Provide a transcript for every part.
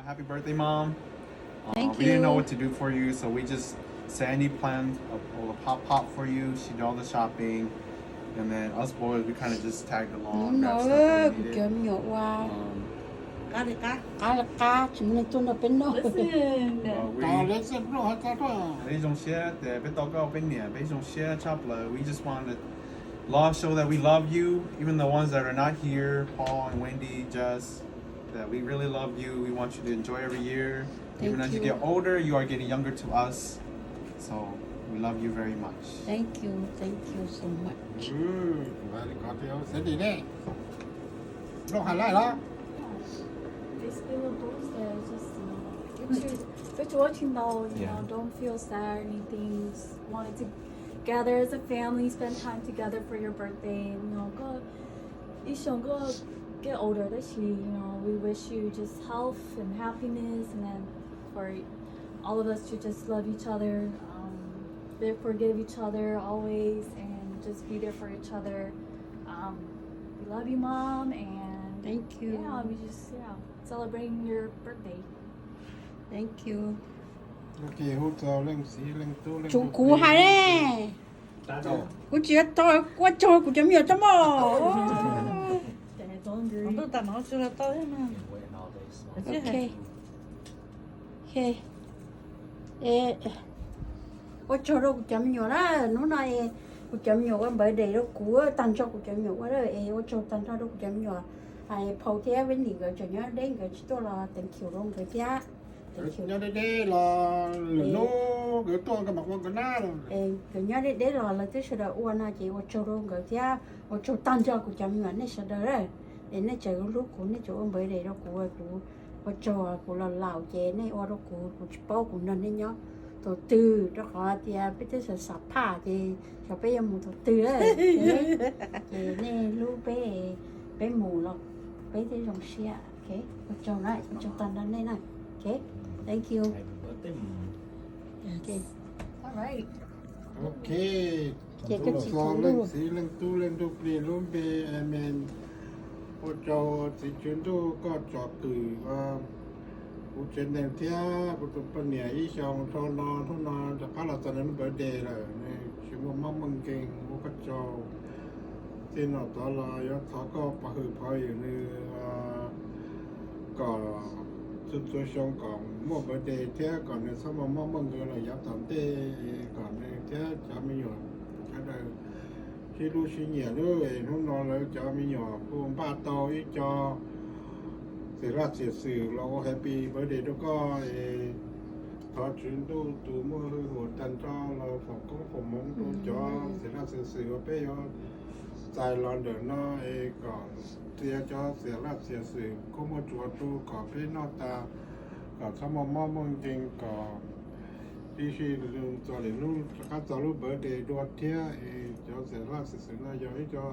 Happy birthday, Mom. Uh, Thank you. We didn't know what to do for you, so we just, Sandy planned a, a pop pop for you. She did all the shopping, and then us boys, we kind of just tagged along, grabbed stuff that we needed. Kuv cov me nyuam ua qab li qab, tsis muaj neeg tuaj nrog peb noj. Listen. Peb zoo siab tias peb tau koj ua peb niam, peb zoo siab tshaj plaws. We just want to love, show that we love you, even the ones that are not here, Paul and Wendy, Jess, that we really love you. We want you to enjoy every year. Even as you get older, you are getting younger to us. So we love you very much. Thank you, thank you so much. Basically, we'll post it. Just, you know, peb tsis ua tsis ntau, you know, don't feel sad or anything. Just wanted to gather as a family, spend time together for your birthday. You know, koj ib xyoos koj get older tab sis, you know, we wish you just health and happiness, and then for all of us to just love each other, um, forgive each other always, and just be there for each other. Um, we love you, Mom, and thank you. Yeah, we just, yeah, celebrating your birthday. Thank you. Tsum kuv hais ne. Kuv tsis tau ua tsaug kuv cov me nyuam tau mog. Ua tsaug rau kuv cov me nyuam na, hnub no kuv cov me nyuam ua birthday rau kuv, tag nrho kuv cov me nyuam ua, es ua tsaug tag nrho rau kuv cov me nyuam. Phau thiab Veni nkawd tseem nyob deb, nkawd tsis tuaj los thank you rau nkawd thiab. Nyob deb deb los lwm hnub nkawd tuaj nkawd mam ua nkawd na. Nkawd nyob deb deb los lawv twb sawv daws ua no ces ua tsaug rau nkawd thiab ua tsaug tag nrho kuv cov me nyuam nej sawv daws. Es nej tseem hlub kuv, nej tseem ua birthday rau kuv, kuv ua tsaug. Kuv los laus ces nej ua rau kuv, kuv tsis paub kuv nrog nej nyob thaum twg, rau qhov tias peb twb xav xav phaj ces xyov peb yuav mus thaum twg. Ces nej hlub peb, peb mus los peb thiaj zoo siab. Ua tsaug na, ua tsaug tag nrho nej na. Thank you. Ok. Ces koj txiv txhua leej txiv leej tub leej ntuj plig lub npe, amen. Ua tsaug txiv tswv ntuj koj tsom kwm kuv tsev neeg thiab kuv tus poj niam ib xyoos dhau no, hnub no rov qab los txog nws lub birthday lawm, nws tsis muaj mob muaj nkeeg, ua koj tsaug. Txij no tod los yuav thov koj pov hwm pov hwm nws kom txhua txhua xyoo kom muaj birthday thiab kom nws txhob muaj mob muaj nkeeg los yav tom ntej, kom nws thiab cov me nyuam sawv daws sib hlub sib nyiam lub. Hnub no lawv cov me nyuam kuj npaj tau ib co xiam laj xiam xwm los ua happy birthday rau koj es thov tswv ntuj tus muaj hwj huam tag nrho los foom koob foom hmoov rau cov xiam laj xiam xwm uas peb yuav txais los ntawm no es kom txia cov xiam laj xiam xwm koob muaj tsuas rau kom peb noj tas, kom txhob muaj mob muaj nkeeg, kom tib si txog lwm hnub rov qab txog lub birthday dua thiab es cov xiam laj xiam xwm no yog ib co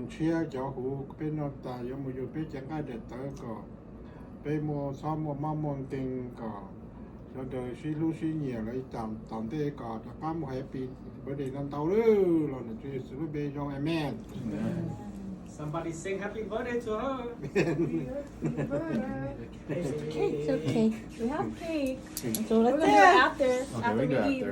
ntshiab cov huv peb noj tas yuav mus yug peb cev nqaij daim tawv kom peb muaj txhob muaj mob muaj nkeeg kom sawv daws sib hlub sib nyiam los tom ntej kom rov qab muaj happy birthday ntau ntau los ntawm Tswv Yexus lub npe zoo, amen. Somebody sing happy birthday to her. It's okay. We have cake. We're gonna do it after. After we eat.